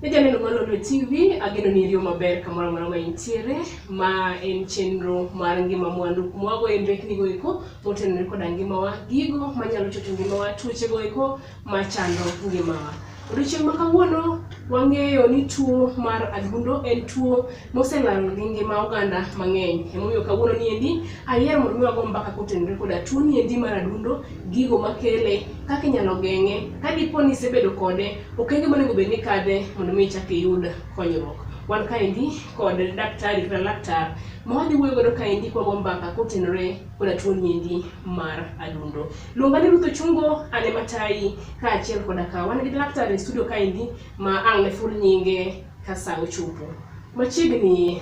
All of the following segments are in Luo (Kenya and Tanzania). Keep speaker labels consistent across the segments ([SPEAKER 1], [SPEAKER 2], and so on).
[SPEAKER 1] Ne janeno mar Lolwe TV, ageno ni iriyo maber kamoro amora ma intiere. Ma en chenro mar Ngima Mwandu kuma wagoye mbekni go eko motenore koda ngimawa, gigo manyalo chocho ngimawa, tuoche go eko machando ngimawa. Odiochieng' ma kawuono wang'eyo ni tuo mar adundo en tuo moselal gi ngima oganda mang'eny. Emomiyo kawuono niendi ayiero mondo mi wago mbaka kotenore koda tuo niendi mar adundo, gigo makele, kaka inyalo geng'e, ka dipo ni isebedo kode, okenge monego bed ni ikadhe mondo mi ichak iyud konyruok. Wan kaendi kod daktari kata laktar ma wadhi wuoyo godo kaendi kwago mbaka kotenore koda tuo niendi mar adundo. Luonga ni Ruth Ochungo, an ema tayi kaachiel koda ka wan gi laktar e studio kaendi ma ang' ne ful nyinge ka sa ochopo. Machiegni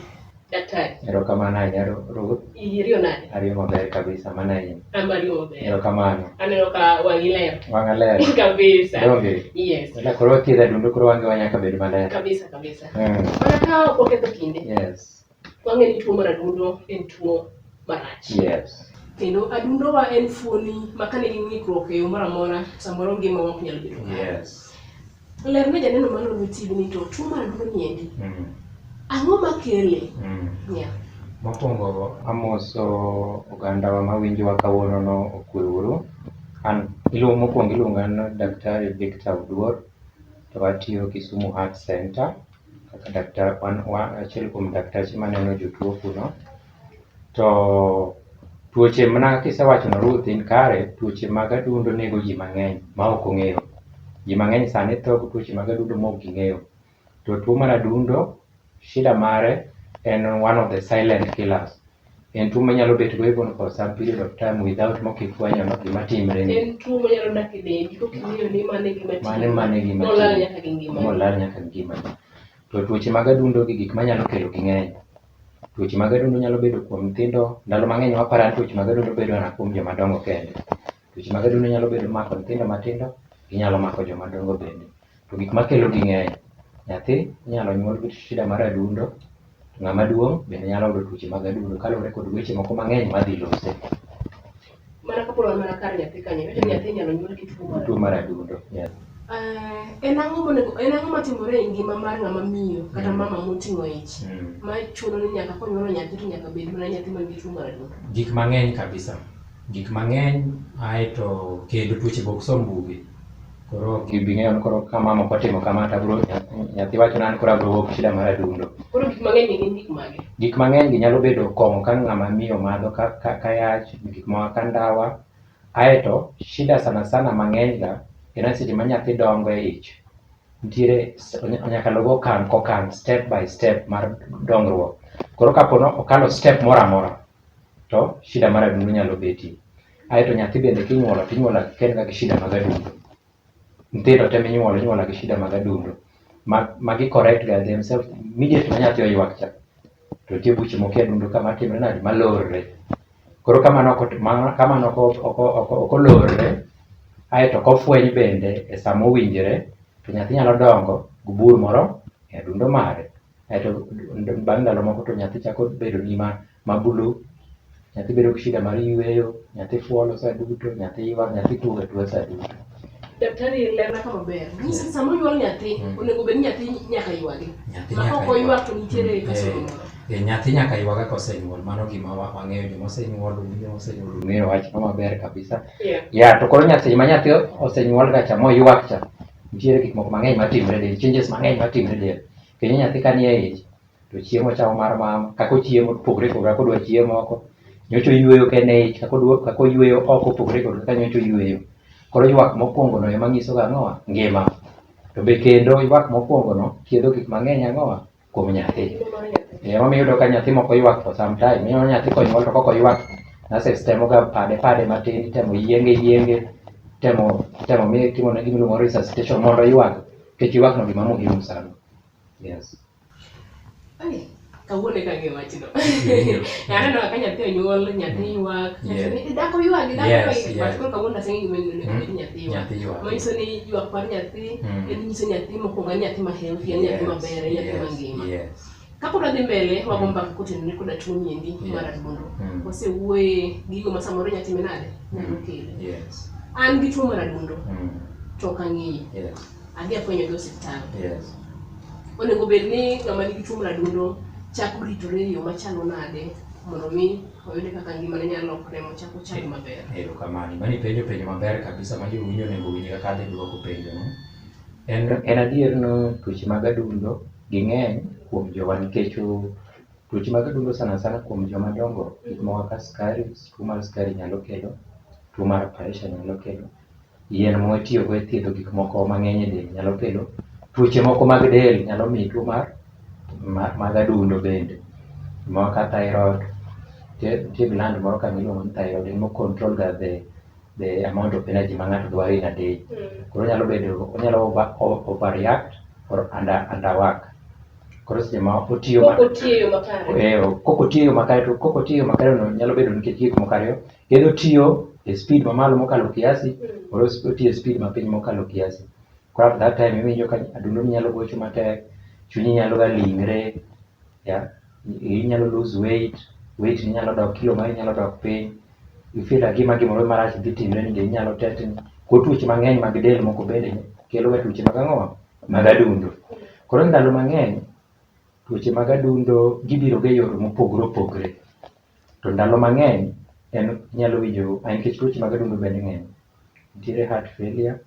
[SPEAKER 1] daktari.
[SPEAKER 2] Erokamano ahinya Ruth.
[SPEAKER 1] Iriyo nade?
[SPEAKER 2] Ariyo maber kabisa, mana in.
[SPEAKER 1] An be ariyo maber.
[SPEAKER 2] Erokamano.
[SPEAKER 1] Aneno ka wang'i ler.
[SPEAKER 2] Wang'a ler.
[SPEAKER 1] Kabisa.
[SPEAKER 2] Donge?
[SPEAKER 1] Yes.
[SPEAKER 2] Ela koro wathiedho adundo koro wange nyaka bed maler.
[SPEAKER 1] Kabisa kabisa. Mana ka ok waketho kinde.
[SPEAKER 2] Yes.
[SPEAKER 1] Wang'e ni tuo mar adundo en tuo marach.
[SPEAKER 2] Yes.
[SPEAKER 1] Kendo adundowa en fuoni ma ka nigi ng'ikruok e yo moro amora, samoro ngimawa ok nyal bedo kare.
[SPEAKER 2] Yes.
[SPEAKER 1] Ler ne janeno mar Lolwe TV ni to tuo mar adundo ni endi, ang'o makele? Yeah.
[SPEAKER 2] Mokwongo amoso ogandawa mawinjowa kawuono no okwe uru. An iluongo mokwongo iluonga ni Daktari Victor Oduor to atiyo Kisumu Heart Center kaka daktar wan, wan achiel kuom daktache maneno jotuo kuno. To tuoche mana kisewacho no Ruth in kare, tuoche mag adundo nego ji mang'eny ma ok ong'eyo. Ji mang'eny sani tho gi tuoche mag adundo ma ok ging'eyo. To tuo mar adundo, shida mare en one of the silent killers. En tuo manyalo bet go even for some period of time without mokifwenyo no gima timre ni.
[SPEAKER 1] En tuo manyalo dak e dendi koking'eyo ni mano e gima
[SPEAKER 2] Mano mano e gima
[SPEAKER 1] Molal
[SPEAKER 2] timre.
[SPEAKER 1] nyaka gi ngimani.
[SPEAKER 2] Molal nyaka gi ngimani. To tuoche mag adundo gi gik manyalo kelo gi ng'eny. Tuoche mag adundo nyalo bedo kuom nyithindo, ndalo mang'eny waparo ni tuoche mag adundo bedo mana kuom joma dongo kende. Tuoche mag adundo nyalo bedo mako nyithindo matindo, ginyalo mako joma dongo bende. To gik makelo gi ng'eny. Nyathi inyalo nyuol gi shida mar adundo, to ng'ama duong' bende nyalo yudo tuoche mag adundo kaluwore kod weche moko mang'eny madhi lose.
[SPEAKER 1] Mana kapo wan mana kar nyathi kanyo, iwacho ni nyathi inyalo nyuol gi tuo mar
[SPEAKER 2] Tuo mar adundo. Yes.
[SPEAKER 1] En ang'o monego en ang'o matimore e ngima mar ng'ama miyo kata mama moting'o ich ma chuno ni nyaka konyuolo nyathi to nyaka bed mana nyathi man gi tuo mar adundo?
[SPEAKER 2] Gik mang'eny kabisa. Gik mang'eny aeto kendo tuoche be ok som buge. Koro ok ibi ng'eyo ni koro ka mama ok otimo kama to abiro nyathi wacho ni an koro abiro wuok shida mar adundo.
[SPEAKER 1] Koro gik mang'eny gi gin gik mage?
[SPEAKER 2] Gik mang'eny gi nyalo bedo kong'o ka ng'ama miyo madho ka, ka, ka yach, gik moko kaka ndawa. Aeto shida sana sana mang'eny ga en seche ma nyathi dongo e ich. Nitiere nyaka luw okang' kokang' step by step mar dongruok. Koro kapo ni okalo step moro amora to shida mar adundo nyalo betie. Aeto nyathi bende kinyuolo tinyuolo ka en ga gi shida mag adundo. Nyithindo te minyuolo inyuolo gi shida mag adundo. Ma gi correct ga themselves immediately ma nyathi oywak cha. To nitie buche moko e adundo ka matimre nade malorre. Koro ka mano ok olorre aeto ok ofweny bende e sama owinjore to nyathi nyalo dongo gi bur moro e adundo mare. Aeto bang' ndalo moko to nyathi chako bedo ni ma blue, nyathi bedo gi shida mar yweyo, nyathi fuolo sa duto, nyathi ywak, nyathi tuo atuo sa duto.
[SPEAKER 1] Daktari lerna ka maber. Nyisa ni sama onyuol nyathi, onego bed ni nyathi nyaka ywagi.
[SPEAKER 2] Nyathi
[SPEAKER 1] Ma
[SPEAKER 2] nyaka
[SPEAKER 1] kok oywak to nitiere kasoro moro.
[SPEAKER 2] Nyathi nyaka ywaga kosenyuol, mano gima wang'eyo joma osenyuol, joma osenyuol ong'eyo wachno maber kabisa.
[SPEAKER 1] Yeah.
[SPEAKER 2] Ya, to koro nyathi ma nyathi osenyuol ga cha moywak cha, nitiere gik moko mang'eny matimre del, changes mang'eny matimre del. Kendo nyathi ka nie ich, to chiemo chamo mar mama, kaka ochiemo opogore kod kaka odwa chiemo oko. Nyocha oyweyo ka en e ich, kaka oyweyo oko opogore kod kaka nyocha oyweyo. Koro ywak mokwongo no ema nyiso ga ang'owa? Ngima. To be kendo ywak mokwongo no thiedho gik mang'eny ang'owa? Kuom nyathi. Emomiyo iyudo ka nyathi moko ywak for some time. Ineno nyathi konyuol to kok oywak, nurses temo ga pade pade matin, temo yienge yienge, temo temo miye timo ne gima iluongo ni resuscitation mondo oywag. Nikech ywak no gima muhimu sana. Yes.
[SPEAKER 1] Ai, kawuono eka ang'eyo wachno. Aneno ka nyathi onyuol, nyathi ywak. Dhako ywagi, dhako ywagi. But koro kawuono aseng'eyo gima onego bed ni nyathi ywak.
[SPEAKER 2] Nyathi ywak.
[SPEAKER 1] Manyiso ni ywak mar nyathi, en nyiso nyathi mokwongo en nyathi ma healthy, en nyathi maber, en nyathi mangima. Kapod wadhi mbele, wago mbaka kotenore koda tuo niendi mar adundo. Wasewuoye gigo ma samoro nya time nade? Nyalo kele. An gi tuo mar adundo, to ok ang'eyo. Adhi afwenyo gi osiptal. Onego bed ni ng'ama nigi tuo mar adundo chako ritore e yo machalo nade mondo mi oyud kaka ngimane nyalo lokore mochak ochal maber.
[SPEAKER 2] Erokamano. Mano ipenjo penjo maber kabisa ma jowinjo onego owinj kaka adhi duoko penjo no. En adier no tuoche mag adundo ging'eny kuom jowa nikech tuoche mag adundo sana sana kuom joma dongo gik moko kaka sukari, tuo mar sukari nyalo kelo, tuo mar pressure nyalo kelo, yien ma watiyogo e thiedho gik moko mang'eny e del nyalo kelo, tuoche moko mag del nyalo miyi tuo mar mag adundo bende. Moko kaka thyroid, nitie gland moro ka miluongo ni thyroid en mo control ga the amount of energy ma ng'ato dwaro in a day. Koro onyalo bedo onyalo overreact or underwork. Koro seche ma otiyo
[SPEAKER 1] Kok otiyo e yo makare.
[SPEAKER 2] Kok otiyo e yo makare to kok otiyo e yo makare no nyalo bedo nikech gik moko ariyo. Either otiyo e speed mamalo mokalo kiasi or otiyo e speed mapiny mokalo kiasi. Koro at that time iwinjo ka adundo ni nyalo gocho matek, chunyi nyalo ga ling're, yeah? Inyalo lose weight, weight ni nyalo dok, kilo mari nyalo dok piny, you feel ka gima gimoro marach dhi timre ni dendi nyalo tetni. Koro tuoche mang'eny mag del moko bende kelo ga tuoche mag ang'o? Mag adundo. Koro ndalo mang'eny, tuoche mag adundo gibiro ga e yore mopogore opogore. To ndalo mang'eny en inyalo winjo nikech tuoche mag adundo bende ng'eny. Nitiere heart failure,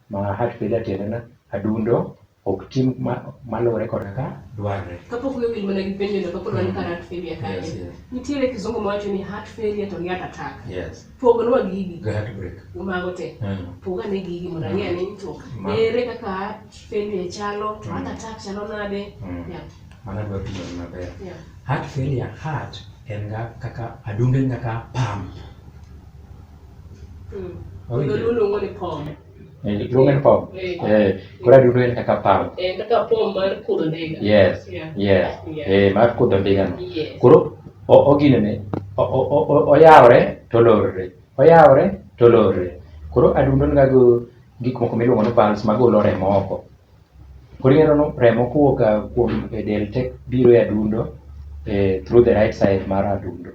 [SPEAKER 2] ma heart failure tiende ni adundo ok ti maluwore kod kaka dwarre.
[SPEAKER 1] Kapok wiya owil mana gi penjo no kapod wan kar heart failure kanyo.
[SPEAKER 2] Yes.
[SPEAKER 1] Nitiere kizungu mawacho ni heart failure to gi heart attack.
[SPEAKER 2] Yes.
[SPEAKER 1] Pognwa gigi.
[SPEAKER 2] Gi heart break.
[SPEAKER 1] Mago te. Pog ane gigi mondo ang'e ni to ere kaka heart failure chalo, to heart attack chalo nade. Yeah.
[SPEAKER 2] Mano adwa pimo ni maber.
[SPEAKER 1] Yeah.
[SPEAKER 2] Heart failure, heart en ga kaka adundo en kaka pump. Awinjo.
[SPEAKER 1] Dholuo luongo ni pom.
[SPEAKER 2] Luongo ni pom. Koro adundo en kaka pump.
[SPEAKER 1] En kaka pom mar kudho ndiga.
[SPEAKER 2] Yes.
[SPEAKER 1] Yeah.
[SPEAKER 2] Yes.
[SPEAKER 1] Yeah.
[SPEAKER 2] Mar kudho ndiga no.
[SPEAKER 1] Yes.
[SPEAKER 2] Koro oginene oyawre to lorre. Oyawre to lorre. Koro adundo ni ga gik moko miluongo ni valves magolo remo oko. Koro ineno ni remo kowuok kuom e del te biro e adundo through the right side mar adundo.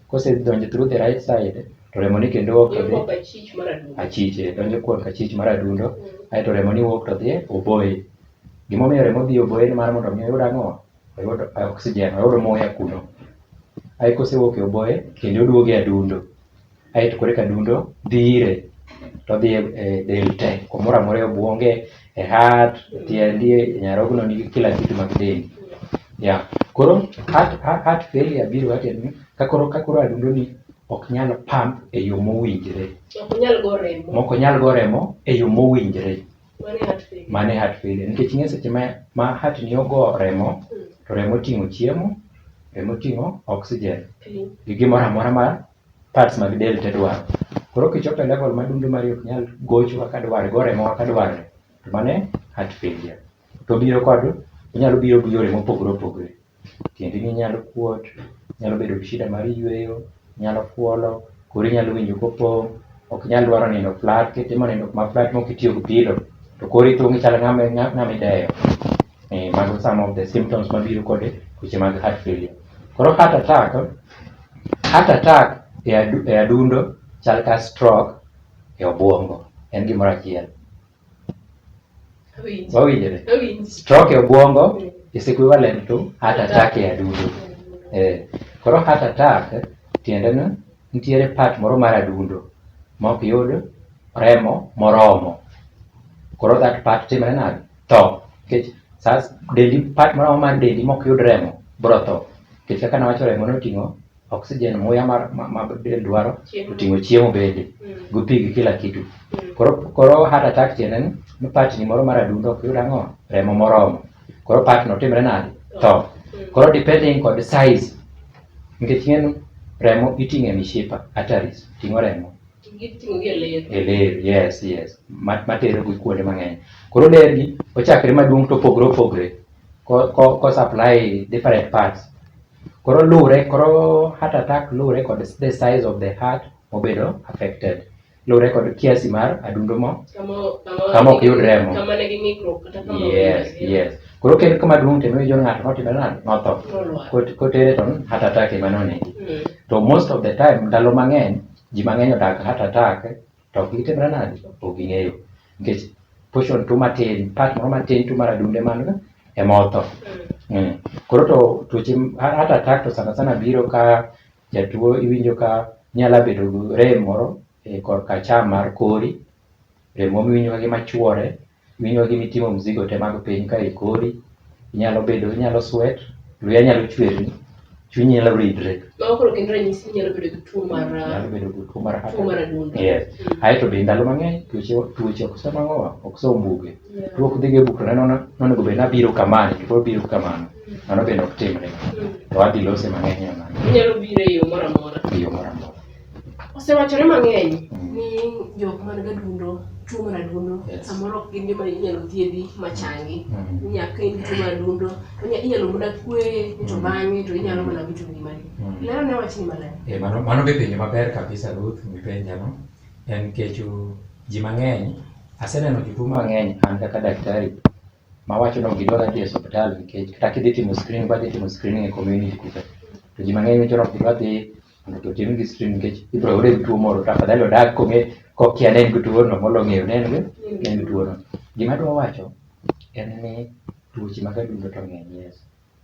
[SPEAKER 2] Kosedonjo through the right side to remo ni kendo wuok to dhi
[SPEAKER 1] Wuok achich mar adundo.
[SPEAKER 2] achich, donjo kuom achich mar adundo, aeto remo ni wuok to dhi e oboye. Gimomiyo remo dhi e oboye ni mar mondo mi oyud ang'o? Oyud oxygen, oyud muya kuno. Ae kosewuok e oboye kendo oduogo e adundo. Aeto koro eka adundo dhi ire to odhi e del te, kumoro amora e obuonge, e heart, e tiendi, e nyarogno nigi kila kitu mag dendi. Yeah. Koro heart failure biro tiende ni ka koro adundo ni ok nyal pump e yo mowinjore.
[SPEAKER 1] Ok onyal go remo.
[SPEAKER 2] Mok onyal go remo e yo mowinjore.
[SPEAKER 1] Mano e heart failure.
[SPEAKER 2] Mano e heart failure. Nikech ing'e seche ma heart ni ogo remo, to remo oting'o chiemo, remo oting'o oxygen gi gimoro amora ma parts mag del te dwaro. Koro kichopo e level ma adundo mari ok nyal gocho kaka dwarre, go remo kaka dwarre, to mano e heart failure. To biro kod, onyalo biro gi yore mopogore opogore. Tiendi ni nyalo kuot, nyalo bedo gi shida mar yweyo, nyalo fuolo, kori nyalo winjo kopong', ok nyal dwaro nindo flat, kitimo nindo ma flat mok itiyo gi pillow, to kori thung' ichalo ng'ama ideyo. Mago some of the symptoms mabiro kod tuoche mag heart failure. Koro heart attack e adundo chal ka stroke e obuongo, en gimoro achiel.
[SPEAKER 1] Awinjo.
[SPEAKER 2] Wawinjore?
[SPEAKER 1] Awinjo.
[SPEAKER 2] Stroke e obuongo is equivalent to heart attack e adundo. Koro heart attack tiende ni nitiere part moro mar adundo ma ok yud remo moromo. Koro that part timre nade? Tho. Nikech dendi part moro mar dendi mok yud remo biro tho. Nikech kaka nawacho remo noting'o oxygen muya mar ma del dwaro, oting'o chiemo bende, gi pi gi kila kitu. Koro heart attack tiende ni part ni moro mar adundo ok yud ang'o? Remo moromo. Koro part no timre nade? Tho. Koro depending kod size, nikech ing'e remo iting'o e mishipa, arteries ting'o remo.
[SPEAKER 1] Giting'o gi e ler.
[SPEAKER 2] E ler, yes. Matero gi kuonde mang'eny. Koro ler gi ochakre maduong' to opogore opogore. Ko supply different parts. Koro luwre, koro heart attack luwre kod the size of the heart mobedo affected. Luwre kod kiasi mar adundo mo kama ok yud remo.
[SPEAKER 1] Kama nigi ng'ikruok kata kama
[SPEAKER 2] Yes. Koro kel kama duong' to iwinjo ng'ato notimre nade? Notho.
[SPEAKER 1] Nolwar.
[SPEAKER 2] Kotere to heart attack ema nonegi. To most of the time, ndalo mang'eny, ji mang'eny odak heart attack to ok gitimre nade? Ok ging'eyo. Nikech portion tu matin, part moro matin tu mar adunde man ema otho. Koro to tuoche heart attack to sana sana biro ka jatuo iwinjo ka nyalo bedo gi rem moro e korka acham mar kori, remo miwinjo ka gima chuore, iwinjo ka gima iting'o mzigo te mag piny ka e kori, inyalo bedo inyalo sweat, luya nyalo chwerni, chunyi nyalo ridre.
[SPEAKER 1] Mago koro gin ranyisi ni nyalo bedo gi tuo mar
[SPEAKER 2] Nyalo bedo gi tuo mar heart
[SPEAKER 1] tuo mar
[SPEAKER 2] attack.
[SPEAKER 1] adundo.
[SPEAKER 2] Yes. Aeto be ndalo mang'eny tuoche ok som ang'owa, ok som buge.
[SPEAKER 1] Yeah.
[SPEAKER 2] Tuo ok dhi go e buk to neno nonego bed nabiro kamano, to koro biro kamano. Mano bende ok timre. To wadhi lose mang'eny e mano.
[SPEAKER 1] Onyalo biro e yo moro amora.
[SPEAKER 2] E yo moro amora.
[SPEAKER 1] Osewachore mang'eny
[SPEAKER 2] Mm.
[SPEAKER 1] ni jok man gi adundo, tuo mar adundo,
[SPEAKER 2] Yes.
[SPEAKER 1] samoro ok gin joma inyalo thiedhi machangi.
[SPEAKER 2] Mm.
[SPEAKER 1] Nyaka in gi tuo mar adundo, to inyalo mana kwe to bang'e to inyalo mana wito ngimani.
[SPEAKER 2] Mm.
[SPEAKER 1] Lero ne wachni maler.
[SPEAKER 2] Eh, mano be penjo maber kabisa Ruth mipenjano. En nikech ji mang'eny, aseneno jotuo mang'eny an kaka daktari mawacho ni ok gidwar dhi e osiptal nikech kata kidhi timo screening, wadhi timo screening e community kucha. To ji mang'eny wacho ni ok gidwa dhi mondo otimgi screening nikech ibiro yude gi tuo moro to afadhali odag kong'e kokia ni en gi tuono molo ng'eyo ni en gi tuono. Gima adwa wacho en ni tuoche mag adundo to ng'eny yes.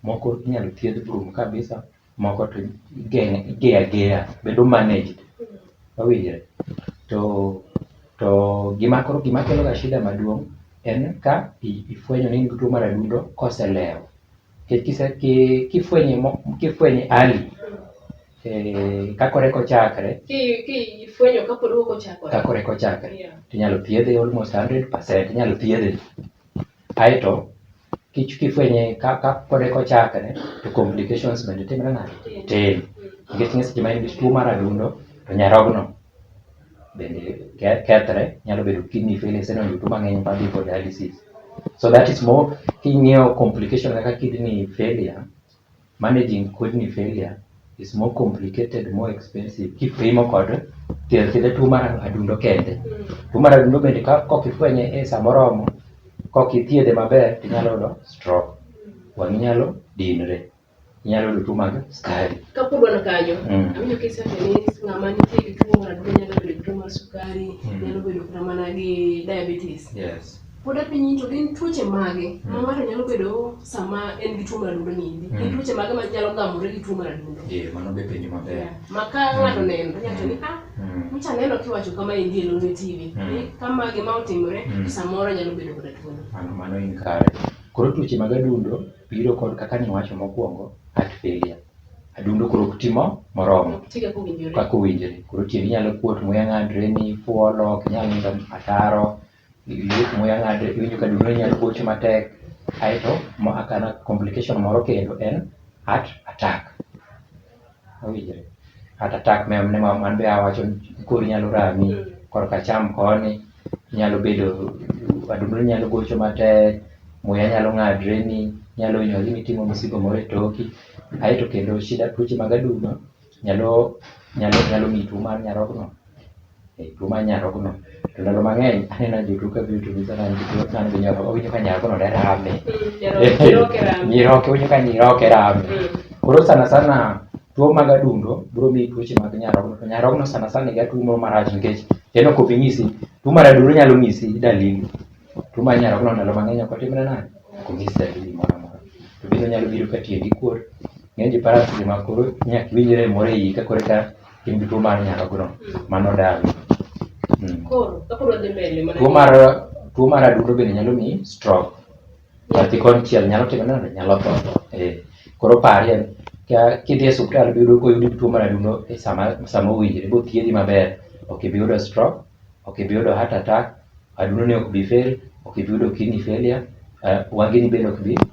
[SPEAKER 2] Moko inyalo thiedh brum kabisa, moko to igeyo ageya, bedo managed. Wawinjre? To gima koro gima kelo ga shida maduong' en ka ifwenyo ni in gi tuo mar adundo koselewo. Nikech kifwenye early, ka koro eka ochakre,
[SPEAKER 1] Kifwenyo kapod ok ochakore.
[SPEAKER 2] ka koro eka ochakre,
[SPEAKER 1] Yeah.
[SPEAKER 2] tinyalo thiedhe almost 100%, inyalo thiedhe. Aeto kifwenye ka pod eka ochakre to complications bende timre nade? Tin. Nikech ing'e seche ma in gi tuo mar adundo to nyarogno bende kethre, nyalo bedo kidney failure, iseneno jotuo mang'eny madhi for dialysis. So that is more king'iyo complication kaka kidney failure, managing kidney failure is more complicated, more expensive kipimo kod thiedho tuo mar adundo kende. Tuo mar adundo bende ka kok ifwenye e sa moromo, kok ithiedhe maber, tinyalo yudo stroke. Wang'i nyalo dinre, inyalo yudo tuo mag sukari.
[SPEAKER 1] Kapod wan kanyo,
[SPEAKER 2] Mm.
[SPEAKER 1] awinjo kisewacho ni ng'ama nitie gi tuo mar adundo nyalo bedo gi tuo mar sukari,
[SPEAKER 2] Mm.
[SPEAKER 1] nyalo bedo kata mana gi diabetes.
[SPEAKER 2] Yes.
[SPEAKER 1] Pod apenji to gin tuoche mage ma
[SPEAKER 2] Mm.
[SPEAKER 1] ng'ato nyalo bedo sama en gi tuo mar adundo ni endi? Gin
[SPEAKER 2] Mm.
[SPEAKER 1] tuoche mage ma nyalo gamore gi tuo mar adundo?
[SPEAKER 2] Yeah, mano be penjo maber.
[SPEAKER 1] Yeah. Ma ka ng'ato oneno to nyalo wacho ni ah,
[SPEAKER 2] Mm.
[SPEAKER 1] nyocha aneno kiwacho kama endi e Lolwe TV.
[SPEAKER 2] Mm.
[SPEAKER 1] Ni kama gima otimore,
[SPEAKER 2] Mm.
[SPEAKER 1] samoro nyalo bedo koda tuono.
[SPEAKER 2] Mano in kare. Koro tuoche mag adundo biro kod kaka niwacho mokwongo, heart failure. Adundo koro ok ti moromo.
[SPEAKER 1] Ok ti kaka owinjore.
[SPEAKER 2] Kaka owinjore. Koro tiendi nyalo kuot, muya ng'adre ni, fuolo, ok inyal nindo ataro, muya ng'adre, iwinjo ka adundo nyalo gocho matek. Aeto, akana complication moro kendo en heart attack. Owinjore. Heart attack man be awacho ni kori nyalo rami, korka acham koni, nyalo bedo, adundo nyalo gocho matek, muya nyalo ng'adre ni, nyalo winjo ka gima iting'o misigo moro e toki. Aeto kendo shida tuoche mag adundo nyalo miyi tuo mar nyarogno. Tuo mar nyarogno. To ndalo mang'eny aneno jotuo ka biro to nyisa ni an gi tuo an gi nyarogno, owinjo ka nyarogno ne rame.
[SPEAKER 1] Nyiroke rame.
[SPEAKER 2] Nyiroke, owinjo ka nyiroke rame. Koro sana sana tuo mag adundo biro miyi tuoche mag nyarogno. To nyarogno sana sana e tuo moro marach nikech en ok obi nyisi. Tuo mar adundo nyalo nyisi dalili. Tuo mar nyarogno ndalo mang'eny ok otimre nade? Ok onyis dalili moro amora. To bende onyalo biro ka tiendi kuot. Ng'eny ji paro seche ma koro nyaka iwinj rem moro e iyi ka koro eka in gi tuo mar nyarogno. Mano dawi.
[SPEAKER 1] Koro, kapod wadhi mbele mana
[SPEAKER 2] Tuo mar adundo bende nyalo miyi stroke. Nyathi konchiel nyalo timo nade? Nyalo tho. Eh. Koro parie ka kidhi e osiptal biyudo koyudi gi tuo mar adundo e sama owinjore bothiedhi maber, ok ibi yudo stroke, ok ibi yudo heart attack, adundo ni ok bi fail, ok ibi yudo kidney failure, wangeni bende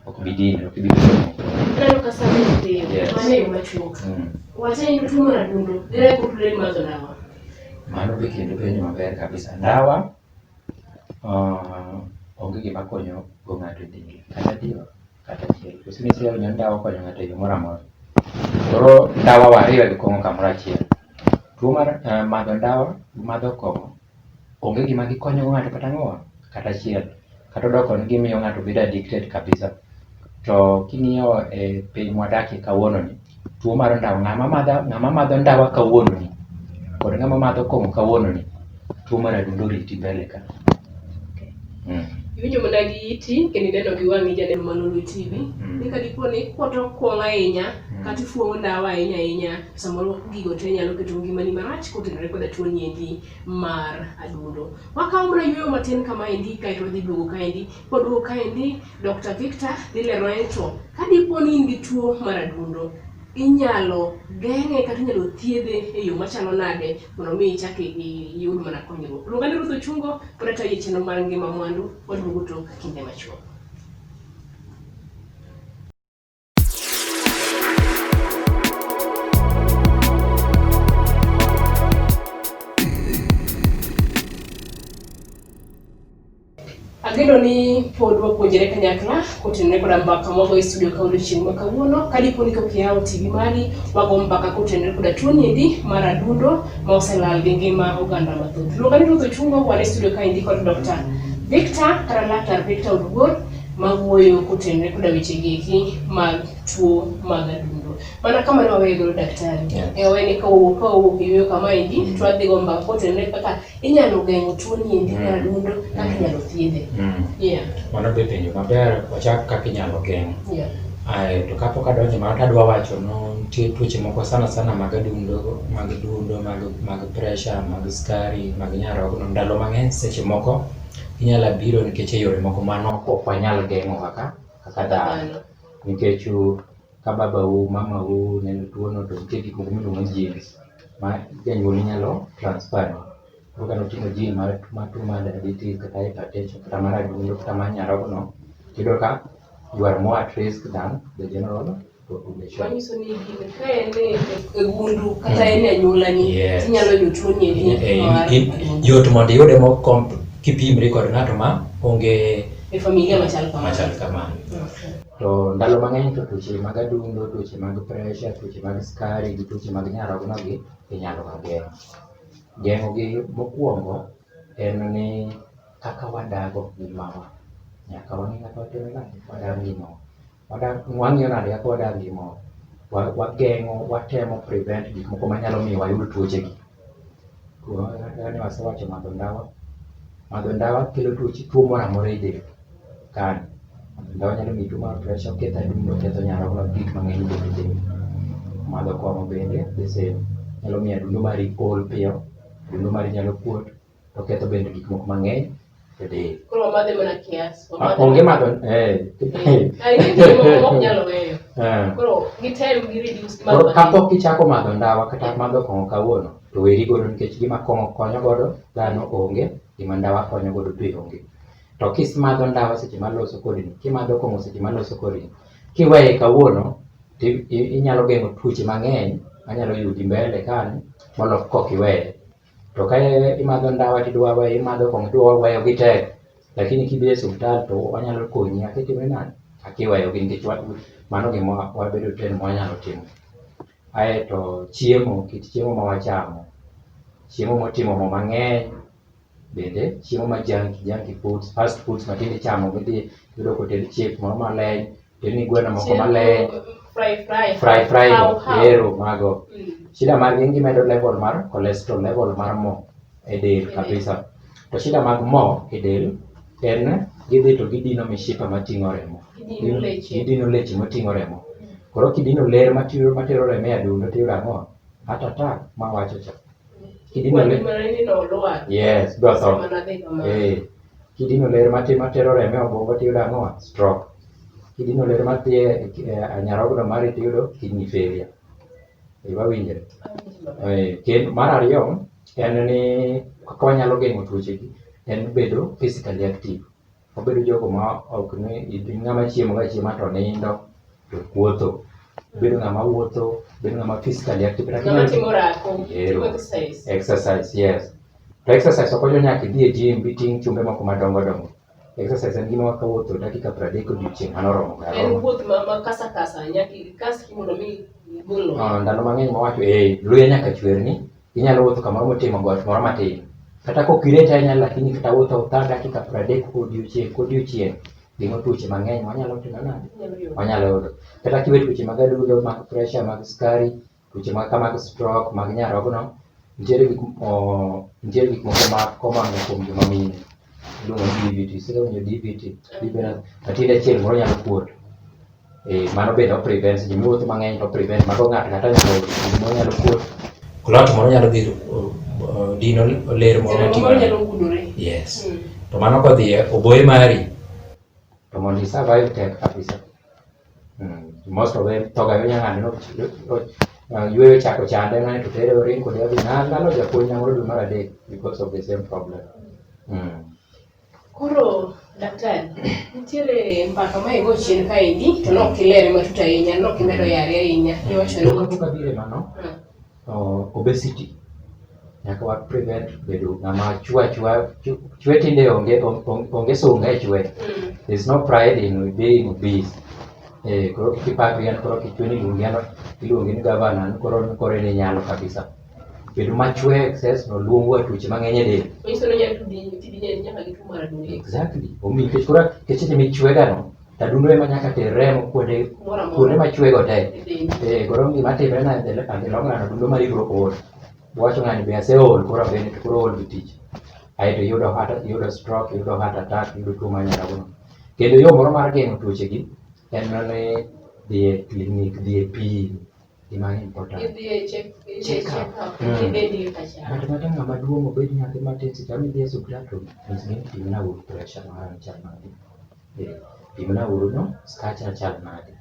[SPEAKER 2] ok bi dinre, ok ibi bedo muofu.
[SPEAKER 1] Aneno ka sani piyo,
[SPEAKER 2] Yes.
[SPEAKER 1] mano e yo machuok. Wach ni tuo mar adundo, ere kaka otudore gi madho ndawa?
[SPEAKER 2] Mano be kendo penjo maber kabisa. Ndawa onge gima konyo go ng'ato e del, kata diel kata achiel. Koso nisewinjo ni ndawa konyo ng'ato e yo moro amora. Koro ndawa wariwe gi kong'o kamoro achiel. Tuo mar madho ndawa gi madho kong'o onge gima gikonyo go ng'ato kata ang'owa kata achiel. Kata odoko ni gimiyo ng'ato bedo addicted kabisa. To king'iyo e piny mwadakie kawuono ni, tuo mar ndawa, ng'ama madho ndawa kawuono ni kod ng'ama madho kong'o kawuono ni, tuo mar adundo oriti mbele ka.
[SPEAKER 1] Iwinjo mana gi iti kendo ineno gi wang'i janeno mar Lolwe TV ni ka dipo ni ikwoto kong'o ahinya kata ifuong'o ndawa ahinya ahinya samoro gigo te nyalo keto ngimani marach kotenore koda tuo ni endi mar adundo. Wakawo mana yueyo matin kamaendi kaeto wadhi duogo kaendi. Kwaduogo kaendi Dr. Victor dhi lero to ka dipo ni in gi tuo mar adundo inyalo geng'e kata inyalo thiedhe e yo machalo nade mondo mi ichak iyud mana konyruok. Luonga ni Ruth Ochungo, pod atayi e chenro mar Ngima Mwandu, waduogo tok kinde machuok. Ageno ni pod wapuonjre kanyakla kotenore koda mbaka mwago e studio ka odiochieng' ma kawuono. Ka dipo ni kok iyawo TV mari, wago mbaka kotenore koda tuo niendi mar adundo ma oselal gi ngima oganda mathoth. Luonga ni Ruth Ochungo, wan e studio kaendi kod Dr. Victor kata Laktar Victor Oduor mawuoyo kotenore koda weche gieki mag tuo mag adundo. Mana kama ne waweyo godo daktari.
[SPEAKER 2] Yes.
[SPEAKER 1] E wawe ni ka wawuok e yueyo kamaendi, to wadhi go mbaka kotenore kaka inyalo geng'o tuo ni endi mar adundo, kaka inyalo thiedhe. Yeah.
[SPEAKER 2] Mano be penjo maber, wachak kaka inyalo geng'.
[SPEAKER 1] Yeah.
[SPEAKER 2] Ae, to kapok adonjo mano to adwa wacho no nitie tuoche moko sana sana mag adundo, mag dundo, mag pressure, mag skari, mag nyarogno. Ndalo mang'eny seche moko inyalo biro nikech e yore moko mano ok wanyal geng'o kaka dhano. Nikech ka babau, mamau neno tuono to nitie gik moko miluongo ni genes ma janyuolni nyalo transfer ni. Koro ka noting'o gene mar tuo mar diabetes kata hypertension kata mar adundo kata mar nyarogno, tiyudo ka you are more at risk than the general population.
[SPEAKER 1] Manyiso ni gini ka en e gundu kata en e anyuolani,
[SPEAKER 2] Yes.
[SPEAKER 1] tinyalo yudo tuo ni endi mar adundo.
[SPEAKER 2] Yot mondo iyude kipimri kod ng'ato ma onge
[SPEAKER 1] E familia machal kamano.
[SPEAKER 2] machal kamano.
[SPEAKER 1] Okay.
[SPEAKER 2] To ndalo mang'eny to tuoche mag adundo, tuoche mag pressure, tuoche mag skari gi tuoche mag nyarogno gi inyalo ga geng'. Geng'o gi mokwongo en ni kaka wadago ngimawa. Nyaka wang'i kaka watimo nade, wadak ngimawa. Wang'iyo nade kaka wadak ngimawa. Wageng'o, watemo prevent gik moko manyalo miyo wayud tuoche gi. Kaka ne wasewacho madho ndawa. Madho ndawa kelo tuoche, tuo moro amora e del. Kan. Madho ndawa nyalo miyi tuo mar pressure, oketho adundo, oketho nyarogno, gik mang'eny bende e del. Madho kong'o bende the same. Nyalo miyo adundo mari ol piyo, adundo mari nyalo kuot, to oketho bende gik moko mang'eny e del.
[SPEAKER 1] Koro wamadhe mana kiasi.
[SPEAKER 2] Ah, onge madho eh.
[SPEAKER 1] Ai, nitie moko mok nyalo weyo.
[SPEAKER 2] Eh.
[SPEAKER 1] Koro gitem gi reduce madho
[SPEAKER 2] Koro
[SPEAKER 1] matin.
[SPEAKER 2] kapok ichako madho ndawa kata madho kong'o kawuono, to weri godo nikech gima kong'o konyo godo dhano onge, gima ndawa konyo godo be onge. To kimadho ndawa seche maloso kodini, kimadho kong'o seche maloso kodini, kiweye kawuono, to inyalo geng'o tuoche mang'eny manyalo yudi mbele kan molo kok iweye. To ka imadho ndawa tidwa weyo, imadho kong'o tidwa weyo gi tek, lakini kidhi e osiptal to wanyalo konyi kaka itimo nade, kaka iweyogi nikech mano gima wabedo trained ma wanyalo timo. Aeto chiemo, kit chiemo ma wachamo, chiemo motimo mo mang'eny, bende chiemo ma junky foods, fast foods ma tinde ichamo midhi iyudo koted chips moro maleny, otedni gweno moko maleny,
[SPEAKER 1] Fry fry.
[SPEAKER 2] fry fry
[SPEAKER 1] How,
[SPEAKER 2] go,
[SPEAKER 1] how.
[SPEAKER 2] ero mago. Shida margi gimedo level mar cholesterol, level mar mo e del kabisa. To shida mag mo e del en gidhi to gidino mishipa mating'o remo.
[SPEAKER 1] Gidino leche.
[SPEAKER 2] Gidino leche moting'o remo. Koro kidino ler matero remo e adundo tiyudo ang'o? Heart attack mawacho cha. Kidino ler.
[SPEAKER 1] Mana ni no lwar.
[SPEAKER 2] Yes, dwa tho.
[SPEAKER 1] Mana dhi kamano.
[SPEAKER 2] Eh. Kidino ler matero remo e obwongo tiyudo ang'o? Stroke. Kidino ler madhi e nyarogno mari tiyudo kidney failure. Eh, wawinjre. Eh, kendo mar ariyo en ni kaka wanyalo geng'o tuoche gi en bedo physically active. Wabedo jogo ma ok ni in ng'ama chiemo ga chiema to nindo to wuotho. Bedo ng'ama wuotho, bedo ng'ama physically active. Kata
[SPEAKER 1] Ng'ama
[SPEAKER 2] kinyalo
[SPEAKER 1] timo orako,
[SPEAKER 2] Ero.
[SPEAKER 1] timo exercise.
[SPEAKER 2] Exercise, yes. To exercise ok ochuno nyaka idhi e gym biting' chumbe moko madongo dongo. Exercise en gima kawuotho dakika 30 odiochieng' mano oromo ga
[SPEAKER 1] En
[SPEAKER 2] aroma.
[SPEAKER 1] wuoth ma kasa kasa, nyaka ikas mondo mi igol luya.
[SPEAKER 2] Ah, ndalo mang'eny mawacho eh, luya nyaka chwerni, inyalo wuotho kamoro motimo got moro matin. Kata kok iret ahinya lakini kata wuotho awuotha dakika 30 odiochieng' kodiochieng' geng'o tuoche mang'eny mwanyalo timo nade?
[SPEAKER 1] Inyalo yudo.
[SPEAKER 2] Wanyalo yudo. Kata kiwe tuoche mag adundo, mag pressure, mag sukari, tuoche mag ka mag stroke, mag nyarogno, nitiere gik moko ma common kuom joma mine. Iluongo ni DVT. Isewinjo DVT? DVT matiende achiel moro nyalo kuot. Eh, mano bende o prevent seche miwuotho mang'eny to o prevent mago ng'ato ng'ato nyalo moro nyalo kuot. Clot moro nyalo dhi dino ler moro
[SPEAKER 1] Remo
[SPEAKER 2] moting'o
[SPEAKER 1] moro nyalo gudore.
[SPEAKER 2] Yes.
[SPEAKER 1] Mm.
[SPEAKER 2] To mano kodhi e oboye mari to mondo i survive tek kabisa. Most of them thoga yo nyang'ane no yueyo chako chande ng'ane to tere oring kode odhi nalo japuonj na moro dwe mar adek because of the same problem.
[SPEAKER 1] Koro daktari, nitiere mbaka ma igo chien kaendi to nok ilere matut ahinya, nok imedo yare ahinya. Iwacho
[SPEAKER 2] To
[SPEAKER 1] ni
[SPEAKER 2] kapok abiro e mano, obesity nyaka wa prevent bedo ng'ama chwe achwa chwe tinde onge onge sunga e chwe. There's no pride in being obese. Eh, koro kik ipakri an koro kichwe ni iluongi an iluongi ni gavana an koro koro en inyalo kabisa. Bedo machwe excess no luongo tuoche mang'eny e del.
[SPEAKER 1] Manyiso ni onyalo tudi tudi nyaka gi tuo mar adundo.
[SPEAKER 2] Exactly. Omiyo nikech koro nikech seche michwe ga no, to adundo ema nyaka ter remo kuonde
[SPEAKER 1] Kumoro amora.
[SPEAKER 2] kuonde machwe go te.
[SPEAKER 1] E dendi.
[SPEAKER 2] Eh, koro gima timre na at the long run adundo mari biro ol. Wacho ng'ani be aseol koro abende to koro ool gi tich. Aeto iyudo heart, iyudo stroke, iyudo heart attack, iyudo tuo mar nyarogno. Kendo yo moro mar geng'o tuoche gi en ni dhi e clinic, dhi e pim, gima important.
[SPEAKER 1] Idhi e check, idhi e
[SPEAKER 2] Check up.
[SPEAKER 1] check up,
[SPEAKER 2] Mm.
[SPEAKER 1] dendi kaka chal.
[SPEAKER 2] Ng'ato kata ng'ama duong' obed nyathi matin seche ma idhi e osiptal to nyisgi ni pimna uru pressure mara chal nade. Eh, pimna uru no skacha chal nade.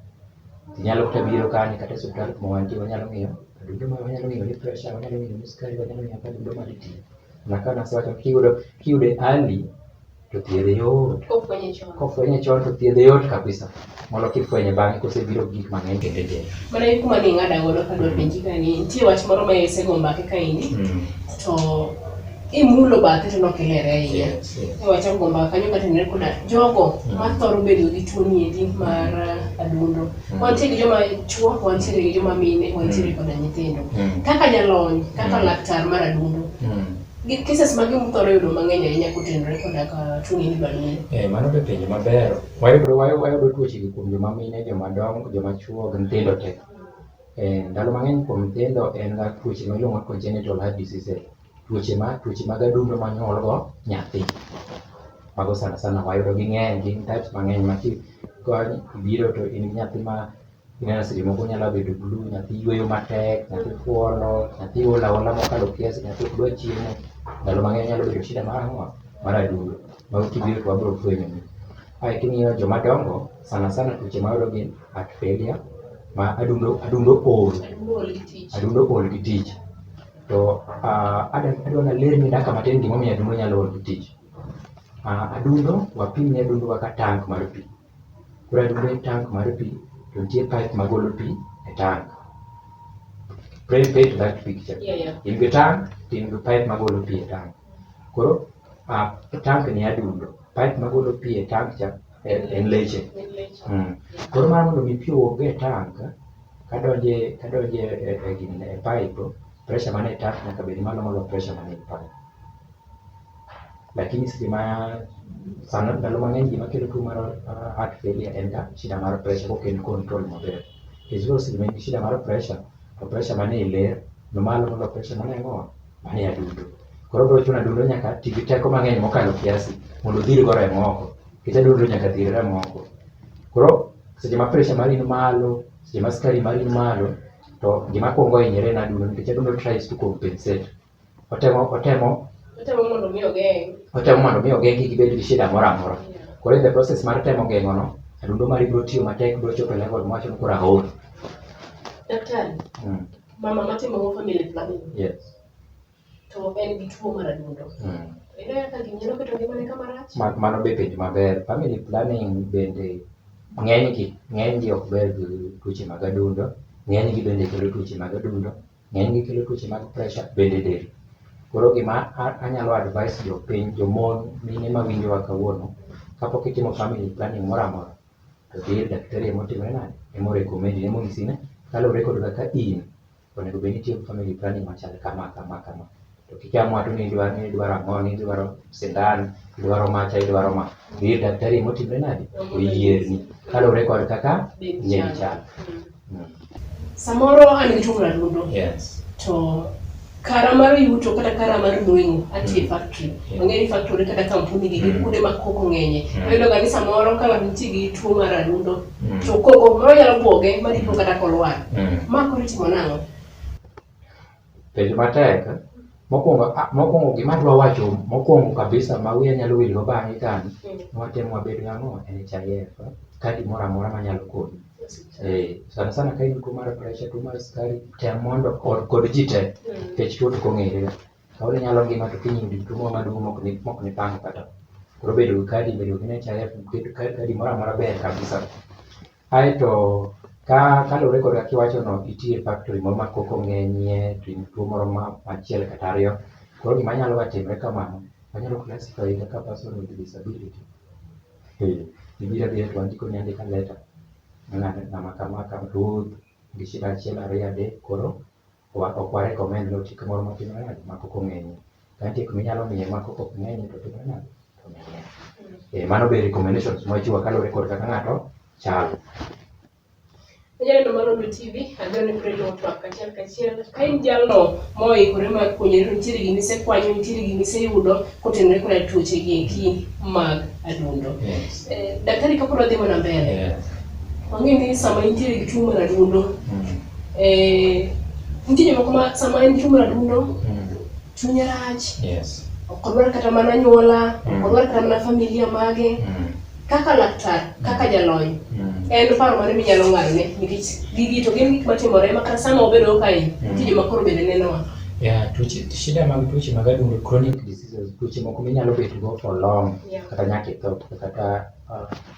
[SPEAKER 2] Inyalo kata biro kani kata e osiptal kuma wantie wanyalo ng'iyo adundo mari, wanyalo ng'iyo ni pressure, wanyalo ng'iyo ni sukari, wanyalo ng'iyo kaka adundo mari tiyo. Mana nasewacho kiyudo kiyude early to thiedhe yot.
[SPEAKER 1] Kofwenye chon.
[SPEAKER 2] Kofwenye chon to thiedhe yot kabisa. Molo kifwenye bang'e kosebiro gi gik mang'eny kendo e del.
[SPEAKER 1] Mana gi kuma ning'ada godo kadwa penji ka ni nitie wach moro ma isego mbake kaendi to imulo bathe to nok ilere ahinya.
[SPEAKER 2] Yes, yes.
[SPEAKER 1] Ne wachako go mbaka kanyo katenore koda jogo mathoro bedo gi tuo ni endi mar adundo. Wantie gi joma chuo, wantiere gi joma mine, wantiere koda nyithindo. Kaka jalony, kaka laktar mar adundo, gi cases mage muthoro yudo mang'eny ahinya kotenore koda ka tuo ni mar adundo?
[SPEAKER 2] Eh, mano be penjo maber. Wayudo wayudo tuoche gi kuom joma mine, joma dongo, joma chuo gi nyithindo te. Eh, ndalo mang'eny kuom nyithindo en ga tuoche ma iluongo ni congenital heart diseases. Tuoche ma tuoche mag adundo ma nyuol go nyathi. Mago sana sana wayudo gi ng'eny, gin types mang'eny ma ki biro to in gi nyathi ma ineno seche moko onyalo bedo blue, nyathi yueyo matek, nyathi fuolo, nyathi ol aola mokalo kiasi, nyathi ok dwa chiemo. Ndalo mang'eny nyalo bedo shida mar ang'o? Mar adundo. Mago kibiro to wabiro fwenyo ni. Ae king'iyo joma dongo, sana sana tuoche mayudo gin heart failure, ma adundo adundo ol.
[SPEAKER 1] Adundo ol gi tich.
[SPEAKER 2] Adundo ol gi tich. To adwa nalerni dakika matin gimomiyo adundo nyalo ol gi tich. Adundo, wapim ne adundo kaka tank mar pi. Koro adundo en tank mar pi, to nitie pipe magolo pi e tank. Pray pay to that picture.
[SPEAKER 1] Yeah.
[SPEAKER 2] In gi tank, to in gi pipe magolo pi e tank. Koro tank ni adundo, pipe magolo pi e tank cha en leche.
[SPEAKER 1] En leche.
[SPEAKER 2] Koro mar mondo mi pi owuog e tank, kadonje kadonje e ginene, e pipe, pressure mane e tank nyaka bed malo moloyo pressure mane e pipe. Lakini seche ma sana ndalo mang'eny gima kelo tuo mar heart failure en ga shida mar pressure kok en control maber. Nikech koro seche ma in gi shida mar pressure, to pressure mane e ler ni malo moloyo pressure mane ang'o? Mane e adundo. Koro biro chuno adundo nyaka ti gi teko mang'eny mokalo kiasi mondo odhir go remo oko. Nikech adundo nyaka dhir remo oko. Koro seche ma pressure mari ni malo, seche ma sukari mari ni malo, to gima kwongo hinyore en adundo nikech adundo tries to compensate. Otemo otemo
[SPEAKER 1] Otemo mondo mi ogeng'.
[SPEAKER 2] otemo mondo mi ogeng' kik ibed gi shida moro amora. Koro in the process mar temo geng'o no, adundo mari biro tiyo matek biro chopo e level mawacho ni koro aol.
[SPEAKER 1] Daktari, mama matimo family planning
[SPEAKER 2] Yes.
[SPEAKER 1] to en gi tuo mar adundo. Ere kaka gini nyalo keto ngimane kama rach?
[SPEAKER 2] Mano be penjo maber. Family planning bende ng'eny gi ng'eny gi ok ber gi tuoche mag adundo, ng'eny gi bende kelo tuoche mag adundo, ng'eny gi kelo tuoche mag pressure bende del. Koro gima anyalo advise jopiny, jomon, mine mawinjowa kawuono, kapok itimo family planning moro amora, to dhi ir daktari emotimre nade, emo recommend ni, emonyisi ni kaluwore kod kaka in, onego bed ni itiyo gi family planning machal kama kama kama. To kik iamua tu ni idwaro ni idwaro ang'o, ni idwaro sindan, idwaro macha, idwaro ma. Dhi ir daktari emotimre nade, oyierni kaluwore kod kaka
[SPEAKER 1] Dendi
[SPEAKER 2] dendi
[SPEAKER 1] chal.
[SPEAKER 2] chal.
[SPEAKER 1] Samoro an gi tuo mar adundo
[SPEAKER 2] Yes.
[SPEAKER 1] to Kara mar yuto kata kara mar nweng'o atiye factory.
[SPEAKER 2] Yeah.
[SPEAKER 1] Wang'e ni factory kata kampuni gi gin kuonde ma koko ng'enye. Iyudo ga ni samoro ka ng'ato nitie gi tuo mar adundo to koko moro nyalo buoge ma dipo kata kolwar. Ma koro itimo nang'o?
[SPEAKER 2] Penjo matek. Mokwongo, mokwongo gima adwa wacho mokwongo kabisa ma wiya nyalo wil go bang'e kan, watem wabed gang'o NHIF, kadi moro amora manyalo konyi. Sana sana ka in gi tuo mar pressure, tuo mar sukari, tem mondo kod ji te, nikech tuo to ok ong'ere ga. Kawuono inyalo ngima to kiny iyud tuo moro maduong' mok nipango kata. Koro bedo gi kadi, bedo gi NHIF, bedo kadi moro amora ber kabisa. Aeto ka kaluwore kod kaka iwacho no, itie factory moro ma koko ng'enyie, to in tuo moro ma achiel kata ariyo. Koro gima nyalo ga timre kamano, wanyalo classify kaka person with disability. Ibiro abira to wandikoni andika letter. Ng'ama kama kama ruoth gi shida achiel ariyo adek koro ok wa recommend ni oti kamoro matimore nade ma koko ng'enyie. Ka nitie kuma inyalo miye ma koko ok ng'enyie to timore nade to miye. Mano be recommendations mwachiwo kaluwore kod kaka ng'ato chalo.
[SPEAKER 1] Janeno mar Rondo TV, ageno ni biro luwo twak achiel kachiel. Ka in jalno moikore mar puonjore to nitiere gima isekwanyo, nitiere gima iseyudo kotenore koda tuoche gi eki mag adundo.
[SPEAKER 2] Yes.
[SPEAKER 1] Daktari kapod wadhi mana mbele,
[SPEAKER 2] Yes.
[SPEAKER 1] wang'eyo ni sama intiere gi tuo mar adundo, nitie jomoko ma sama en gi tuo mar adundo, chunye rach,
[SPEAKER 2] Yes.
[SPEAKER 1] ok odwar kata mana anyuola, ok odwar kata mana familia mage. Kaka laktar, kaka jalony, en paro mane minyalo ng'adone nikech gigi to gin gik matimore ma kata sama wabedo kae, nitie joma koro bende nenowa.
[SPEAKER 2] Yeah, tuoche, shida mag tuoche mag adundo, chronic diseases, tuoche moko minyalo bet go for long, kata nyaka itho, kata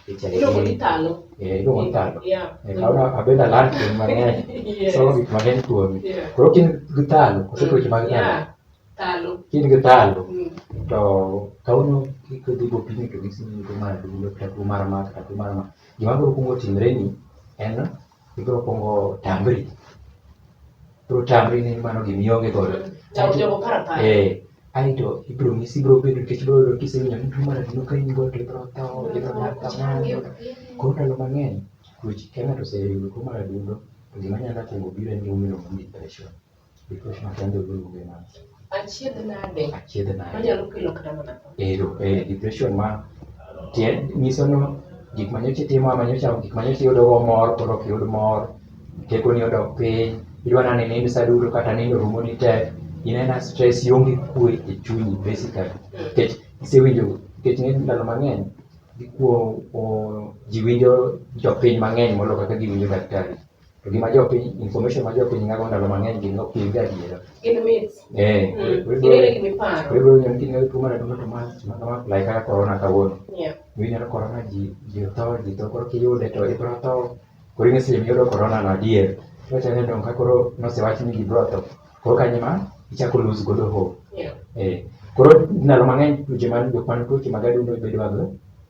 [SPEAKER 2] HIV.
[SPEAKER 1] Iluongo ni thalo.
[SPEAKER 2] Iluongo ni thalo.
[SPEAKER 1] Yeah.
[SPEAKER 2] Kawuono abedo alert kuom mang'eny.
[SPEAKER 1] Yes.
[SPEAKER 2] Somo gik mang'eny kuomi.
[SPEAKER 1] Yeah.
[SPEAKER 2] Koro ka in gi thalo, koso tuoche mag thalo?
[SPEAKER 1] Yeah. Thalo.
[SPEAKER 2] Ka in gi thalo, to kawuono kidhi bopimi to gisi ni tuo mar adundo, kata tuo mar ma, kata tuo mar ma. Gima biro kuongo timre ni en ibiro kuongo tamri. Ibiro tamri ni mano gima ionge godo.
[SPEAKER 1] Jogo paro apara.
[SPEAKER 2] Aeto ibiro nyisi, ibiro bedo nikech ibiro yudo kisewinjo ni tuo mar adundo ka in go to ibiro tho, ibiro dak kamano. Koro ndalo mang'eny, tuoche ka ng'ato oseyudo tuo mar adundo, to gima nyalo kuongo biro en gima iluongo ni depression. Depression akia dholuo luonge nang'o.
[SPEAKER 1] Achiedh nade.
[SPEAKER 2] Achiedh nade.
[SPEAKER 1] Manyalo kelo kata mana tho.
[SPEAKER 2] Ero, depression ma tie nyiso no gik manyocha itimo ama nyocha gik manyocha iyudo go mor koro ok iyud mor, tekoni odok piny, idwa nani inind sa duto kata nindo rumoni tek, in aena stress, ionge kwe e chunyi basically. Nikech isewinjo, nikech ng'eny ndalo mang'eny gikuo ji winjo jopiny mang'eny molo kaka giwinjo daktari. To gima jopiny, information ma jopiny ng'ago ndalo mang'eny gin ok gin gadiera.
[SPEAKER 1] Gin myths. Gin gima iparo.
[SPEAKER 2] Koro ibiro winjo ni kin tuo mar adundo to ma kama like kaka corona kawuono.
[SPEAKER 1] Yeah.
[SPEAKER 2] Iwinjo ni corona ji otho, ji tho, koro kiyude to ibiro tho. Koro ing'e seche miyudo corona no adier. Iwacho ni dong' ka koro nosewach ni ji biro tho. Koro kanyo ema ichako lose godo hope.
[SPEAKER 1] Yeah.
[SPEAKER 2] Koro ndalo mang'eny tuoche man jok man tuoche mag adundo bedo ga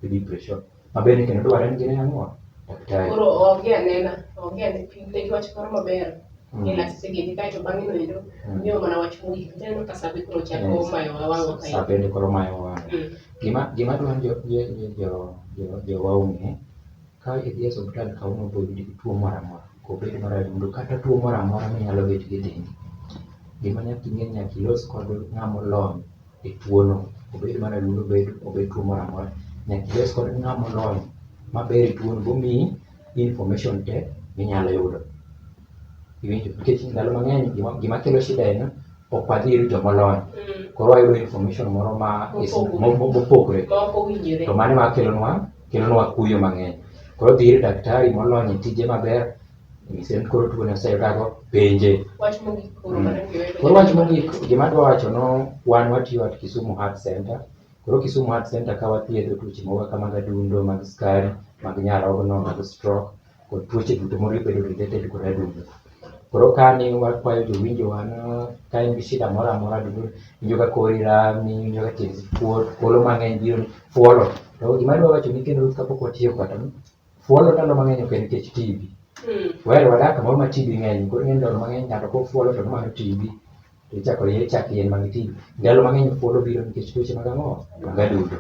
[SPEAKER 2] gi depression. Ma bende kendo dwarore ni gine ang'o? Daktari.
[SPEAKER 1] Koro onge anena, onge ane pim ne wach moro maber. E lakteche gi kaeto bang'e no endo miyo mana wach mogik. Aneno ka sa be koro chako mayowa wang'wa kae.
[SPEAKER 2] Sa bende koro mayowa wang'wa. Gima dwa ni jowa ong'e, ka idhi e osiptal kawuono boyudi gi tuo moro amora, obed mar adundo kata tuo moro amora minyalo bet gi dendi. Gima nyaka ing'e nyaka ilos kod ng'ama olony e tuono, obed mar adundo obed tuo moro amora. Nyaka ilos kod ng'ama olony maber e tuono bomiyi information te minyalo yudo. Iwinjo? Nikech ndalo mang'eny gima kelo shida en ok wadhi ir jomolony. Koro wayudo information moro ma mopogore.
[SPEAKER 1] Ma ok owinjore.
[SPEAKER 2] To mano ema kelonwa kuyo mang'eny. Koro dhi ir daktari molony e tije maber, nyise ni koro tuoni oseyudago, penje.
[SPEAKER 1] Wach mogik koro kata
[SPEAKER 2] Koro wach mogik gima adwa wacho no wan watiyo at Kisumu Heart Center. Koro Kisumu Heart Center ka wathiedho tuoche moko kaka mag adundo, mag sukari, mag nyarogno, mag stroke, kod tuoche duto mobedo related kod adundo. Koro kani wakwayo jowinjowa no ka in gi shida moro amora adundo, iwinjo ka kori rami, iwinjo ka tiendi kuot, kuolo mang'eny biro ni, fuolo. To gima adwa wacho ni kendo kapok watieko kata fuolo ndalo mang'eny ok en nikech TB. Well, wadak kamoro ma TB ng'eny, koro ing'e ndalo mang'eny ng'ato kofuolo to mano TB. To ichako ichak yien mag TB. Ndalo mang'eny fuolo biro nikech tuoche mag ang'o? Mag adundo.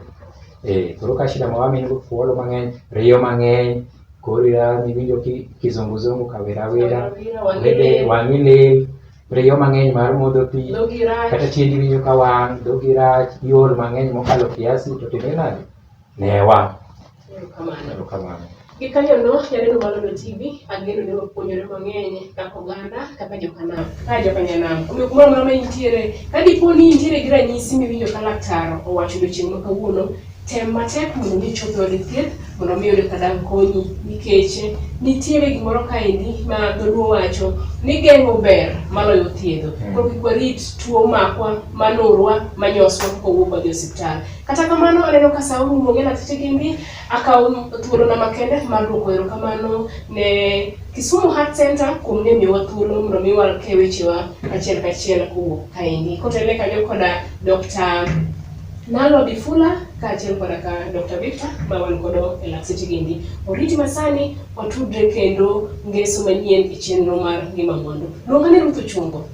[SPEAKER 2] Koro ka shida ma wamin go fuolo mang'eny, riyo mang'eny, kori rami, iwinjo kizunguzungu, kawira wira, wang'i lil. Riyo mang'eny mar modho pi,
[SPEAKER 1] Dhogi rach.
[SPEAKER 2] kata tiendi winjo ka wang', dhogi rach, iol mang'eny mokalo kiasi to timre nade? Newa.
[SPEAKER 1] Erokamano.
[SPEAKER 2] Erokamano.
[SPEAKER 1] Gikanyono, janeno mar Lolwe TV, ageno ni wapuonjore mang'eny kaka oganda, kaka jokanam, kaka jokanyanam. Omiyo kumoro amora ma intiere, ka dipo ni intiere gi ranyisi miwinjo ka laktar owacho odiochieng' ma kawuono, tem matek mondo mi ichop e od thieth mondo mi iyud kaka dang' konyi nikech nitiere gimoro kaendi ma dholuo wacho ni geng'o ber maloyo thiedho. Koro kik warit tuo makwa, manurwa, manyoswa kapok wawuok wadhi e osiptal. Kata kamano aneno ka sa orumo gi lakteche gindi, akawo thuolona makende mar duoko erokamano ne Kisumu Heart Center kuom ne miyowa thuolo mondo mi wake wechewa achiel kachiel kowuok kaendi. Kotelne kanyo koda Dr. Nalo Bifula kaachiel koda ka Dr. Victor ma wan godo e lak seche gendi. Oriti masani watudre kendo ngeso manyien e chenro mar Ngima Mwandu. Luonga ni Ruth Ochungo.